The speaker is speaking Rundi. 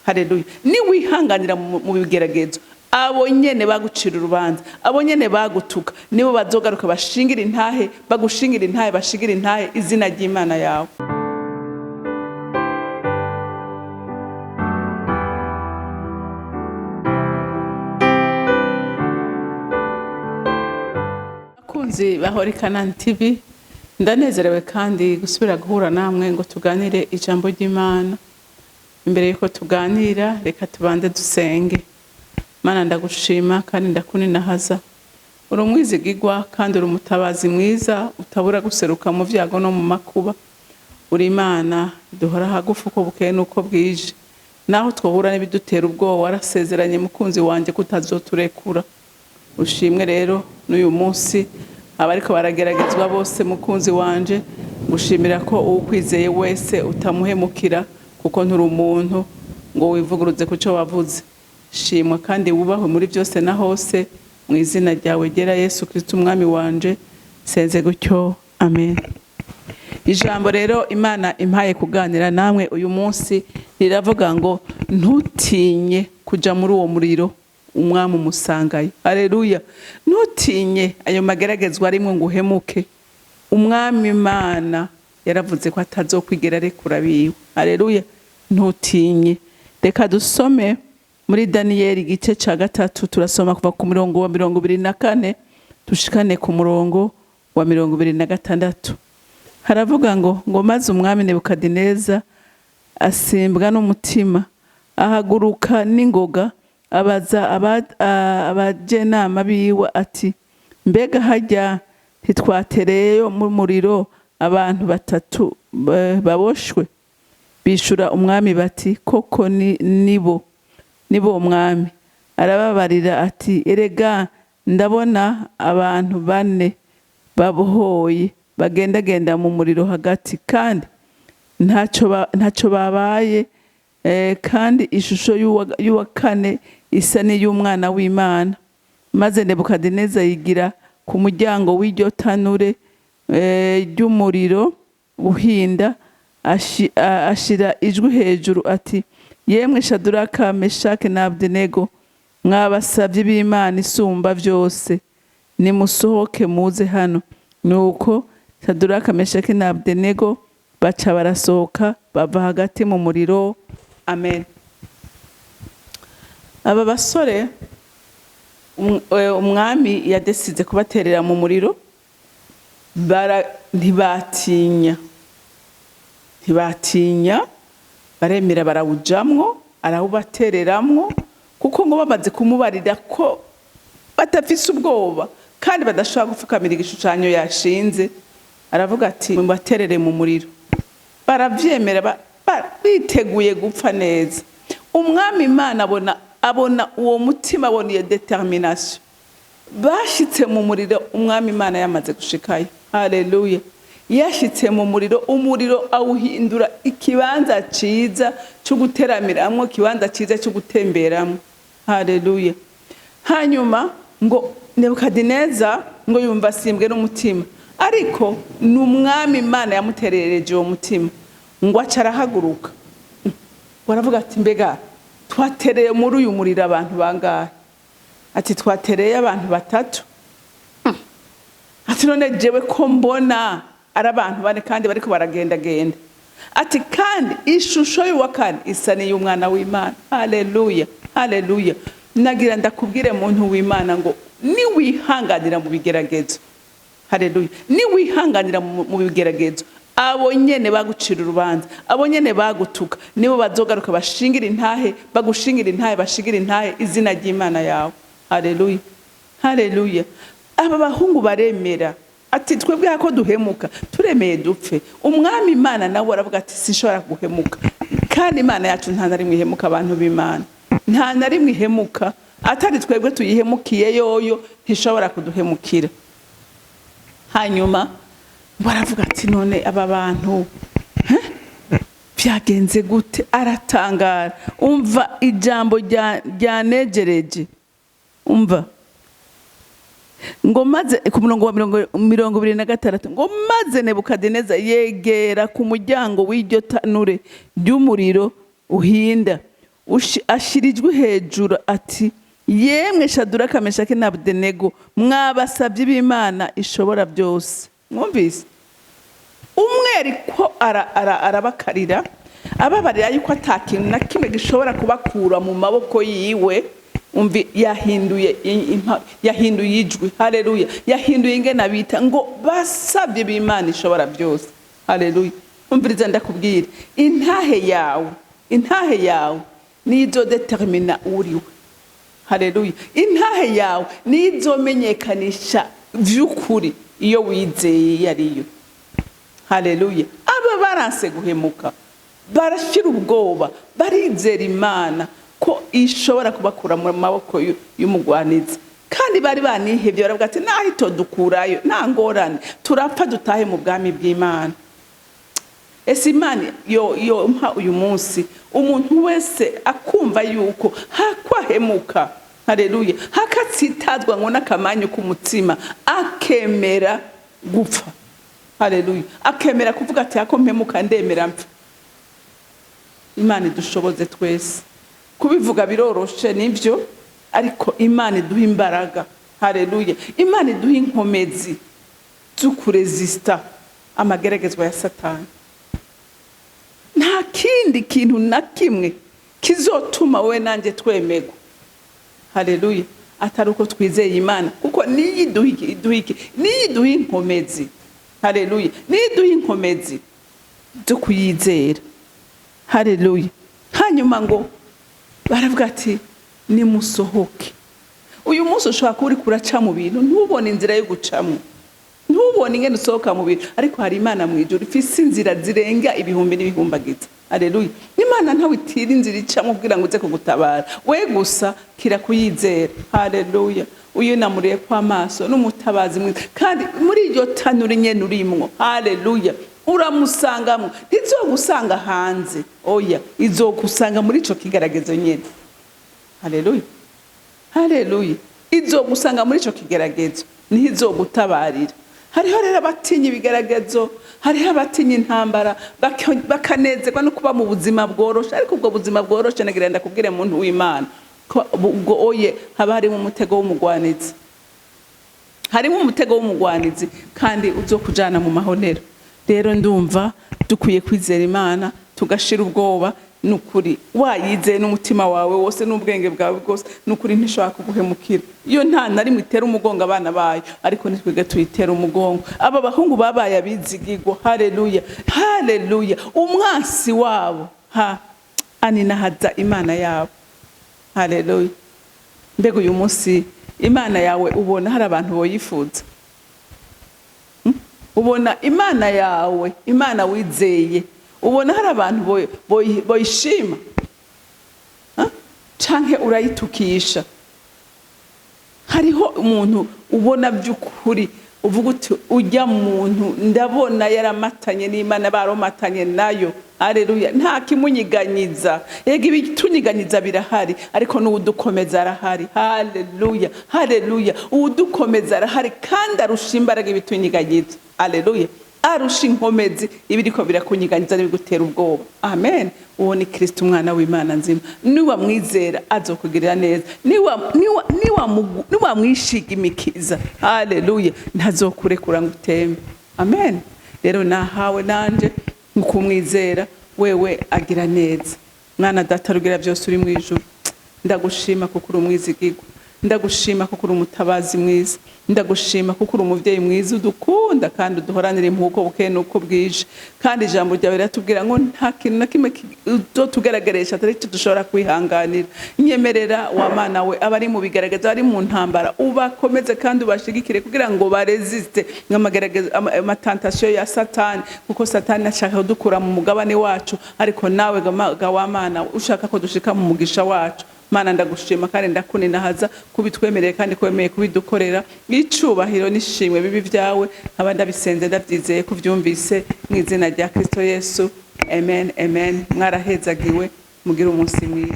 Haleluya! Niwihanganira mu bigeragezo, abo nyene bagucira urubanza, abo nyene bagutuka, nibo bazogaruka bashingira intahe, bagushingira intahe, bashingira intahe izina ry'Imana yawe. Abakunzi ba Holy Canaan TV, ndanezerewe kandi gusubira guhura namwe ngo tuganire ijambo ry'Imana. Imbere yuko tuganira, reka tubanze dusenge. Mana, ndagushima kandi ndakuninahaza. Uri umwizigigwa kandi uri umutabazi mwiza utabura guseruka mu vyago no mu makuba. Uri Imana duhora hagufi uko bukeye n'uko bwije. Naho twohura n'ibidutera ubwoba, warasezeranye, mukunzi wanje, kutazoturekura. Ushimwe rero n'uyu munsi abariko barageragezwa bose, mukunzi wanje, gushimira ko uwukwizeye wese utamuhemukira, kuko nturi umuntu ngo wivuguruze ku cyo wavuze. Shimwa kandi wubahwe muri byose na hose, mu izina ryawe ryera Yesu Kristo umwami wanje senze gutyo, amen. Ijambo rero Imana impaye kuganira namwe uyu munsi riravuga ngo ntutinye kuja muri uwo muriro, umwami umusangayo. Haleluya! Ntutinye ayo mageragezwa arimwo ngo uhemuke. Umwami Imana yaravuze ko atazokwigera arekura abiwe. Haleluya! Ntutinye. Reka dusome muri Daniyeli igice ca 3, turasoma kuva ku murongo wa 24 dushikane ku murongo wa 26. Haravuga ngo maze umwami Nebukadineza asimbwa n'umutima, ahaguruka n'ingoga, abaza abajenama biwe ati: "Mbega harya ntitwatereyeyo mu muriro abantu batatu baboshwe?" Bishura umwami bati: "Koko nibo, nibo umwami." Arababarira ati: "Erega ndabona abantu bane babohoye bagendagenda mu muriro hagati, kandi ntacyo babaye, kandi ishusho y'uwa kane isa n'iy'umwana w'Imana." Maze Nebukadineza yigira ku muryango w'iryo tanure ry'umuriro uhinda, ashira ijwi hejuru ati: "Yemwe Shaduraka, Meshake na Abedenego, mwabasavye b'Imana isumba vyose, nimusohoke muze hano." Nuko Shaduraka, Meshake na Abedenego baca barasohoka bava hagati mu muriro. Amen. Aba basore umwami yadesize kubaterera mu muriro, ntibatinya, ntibatinya, baremera barawujamwo, arawubatereramwo, kuko ngo bamaze kumubarira ko badafise ubwoba kandi badashobora gupfukamira igishushanyo yashinze, aravuga ati: "Mubaterere mu muriro." Baravyemera, biteguye gupfa neza. Umwami Imana abona uwo mutima, abona iyo détermination. Bashitse mu muriro umwami Imana yamaze gushikayo. Haleluya! Yashitse mu muriro, umuriro awuhindura ikibanza ciza cyo guteramiramwo, ikibanza ciza cyo gutemberamwo. Haleluya! Hanyuma ngo Nebukadineza ngo yumva asimbwe n'umutima, ariko ni umwami Imana yamuterereje uwo mutima. Ngo aca arahaguruka, baravuga ati: "Mbega twatereye muri uyu muriro abantu bangahe?" Ati: "Twatereye abantu batatu." Ati: "None jewe ko mbona ari abantu bane kandi bariko baragendagenda?" Ati: "Kandi ishusho y'uwa kane isa n'iy'umwana w'Imana." Haleluya, haleluya! Nagira ndakubwire, muntu w'Imana, ngo niwihanganira mu bigeragezo, haleluya, niwihanganira mu bigeragezo, abo nyene bagucira urubanza, abo nyene bagutuka, nibo bazogaruka bashingira intahe, bagushingira intahe, bashingira intahe izina ry'Imana yawe. Haleluya, haleluya! Aba bahungu baremera ati: "Twebwe ko duhemuka, turemeye dupfe." Umwami Imana nawe aravuga ati: "Sinshobora guhemuka." Kandi Imana yacu nta na rimwe ihemuka. Abantu b'Imana, nta na rimwe ihemuka. Atari twebwe tuyihemukiye, yoyo ntishobora kuduhemukira. Hanyuma baravuga ati: "None aba bantu byagenze gute?" Aratangara. Umva ijambo ryanejereje. Umva ngo maze ku murongo wa 26, ngo maze Nebukadineza yegera ku muryango w'iryo tanure ry'umuriro uhinda. Ashira ijwi hejuru ati: "Yemwe Shaduraka, Meshaki na Abudenego, mwabasabye b'Imana ishobora byose." Mwumvise umwe ariko arabakarira, ababarira yuko ata kintu na kimwe gishobora kubakura mu maboko yiwe. Umvi, yahinduye ijwi. Haleluya! Yahinduye ingene bita ngo basabye b'Imana ishobora byose. Haleluya! Umviriza ndakubwira, intahe yawe, intahe yawe niyo izodetermina uriwe. Haleluya! Intahe yawe niyo izomenyekanisha vy'ukuri iyo wizeye iyo ariyo. Haleluya! Aba baranse guhemuka, barashyira ubwoba, barizera Imana ko ishobora kubakura mu maboko y'umugwanizi. Kandi bari banihebye, baravuga ati: "Naho itodukurayo, nta ngorane, turapfa dutahe mu bwami bw'Imana." Ese Imana yo mpa uyu munsi umuntu wese akumva yuko hakwahemuka, haleluya, hakatsitazwa ngo n'akamanyu k'umutsima, akemera gupfa. Haleluya! Akemera kuvuga ati: "Hako mpemuka, ndemera mpfa." Imana idushoboze twese. Kubivuga biroroshe nibyo, ariko Imana iduha imbaraga. Haleluya! Imana iduha inkomezi zo kurezisita amageragezwa ya Satani. Nta kindi kintu na kimwe kizotuma wowe nanjye twemerwa, haleluya, atari uko twizeye Imana, kuko niyo iduha iki? Iduha iki? Niyo iduha inkomezi. Haleluya! Niyo iduha inkomezi zo kuyizera. Haleluya! Hanyuma ngo baravuga ati: "Nimusohoke." Uyu munsi ushobora kuba uri kuraca mu bintu, ntubone inzira yo gucamo, ntubone ingene usohoka mu bintu, ariko hari Imana mu ijuru ifise inzira zirenga ibihumbi n'ibihumbagiza. Haleluya! Imana ntawe itira inzira icamo kugira ngo uze kugutabara. We gusa kira kuyizera. Haleluya! Uyunamuriye kw'amaso n'umutabazi mwiza, kandi muri iryo tanura nyene urimwo, haleluya, uramusangamo. Ntizogusanga hanze, oya, izogusanga muri ico kigeragezo nyene. Haleluya, haleluya! Izogusanga muri ico kigeragezo, niho izogutabarira. Hariho rero abatinya ibigeragezo, hariho abatinya intambara, bakanezerwa no kuba mu buzima bworoshe. Ariko ubwo buzima bworoshe, nagira ndakubwire muntu w'Imana ko ubwo oye haba harimo umutego w'umugwanizi, harimo umutego w'umugwanizi kandi uzokujana mu mahonero. Rero ndumva dukwiye kwizera Imana, tugashira ubwoba. Nukuri wayizeye n'umutima wawe wose n'ubwenge bwawe bwose, nukuri ntishobora kuguhemukira. Iyo nta na rimwe itera umugongo abana bayo, ariko nitwebwe tuyitera umugongo. Aba bahungu babaye abizigirwa. Haleluya, haleluya! Umwansi wabo ha aninahaza Imana yabo. Haleluya! Mbega uyu munsi Imana yawe ubona hari abantu boyifuza? Ubona Imana yawe, Imana wizeye, ubona hari abantu boyishima? Ha? Canke urayitukisha? Hariho umuntu ubona by'ukuri uvuga uti: "Ujya muntu ndabona yaramatanye n'Imana, baromatanye nayo. Haleluya! Nta kimunyiganyiza." Yego, ibitunyiganyiza birahari, ariko n'uwudukomeza arahari. Haleluya, haleluya! Uwudukomeza arahari kandi arusha imbaraga ibitunyiganyiza. Haleluya! Arusha inkomezi ibiriko birakunyiganyiza n'ibigutera ubwoba. Amen. Uwo ni Kristo, umwana w'Imana nzima. Niwamwizera azokugirira neza. Niwamwishigimikiza, haleluya, ntazokurekura ngo utembe. Amen. Rero nahawe nanje nkumwizera wewe agira neza. Mwana Data rugira byose uri mu ijuru, ndagushima kuko uri umwizigirwa, ndagushima kuko uri umutabazi mwiza, ndagushima kuko uri umuvyeyi mwiza udukunda kandi uduhoranira impuhwe uko bukeye n'uko bwije. Kandi ijambo ryawe riratubwira ngo nta kintu na kimwe uzotugaragarisha atari cyo dushobora kwihanganira. Nyemerera wa Mana we, abari mu bigaragaza, abari mu ntambara, ubakomeze kandi ubashigikire kugira ngo bareziste amatentasiyo ya Satani, kuko Satani ashaka kudukura mu mugabane wacu, ariko nawe ga wa Mana ushaka ko dushika mu mugisha wacu. Mana, ndagushima kandi ndakuninahaza kubitwemereye kandi kwemeye kubidukorera. Icubahiro n'ishimwe bibi byawe. Nkaba ndabisenze ndabyizeye kubyumvise, mu izina rya Kristo Yesu, amen, amen. Mwarahezagiwe, mugire umunsi mwiza.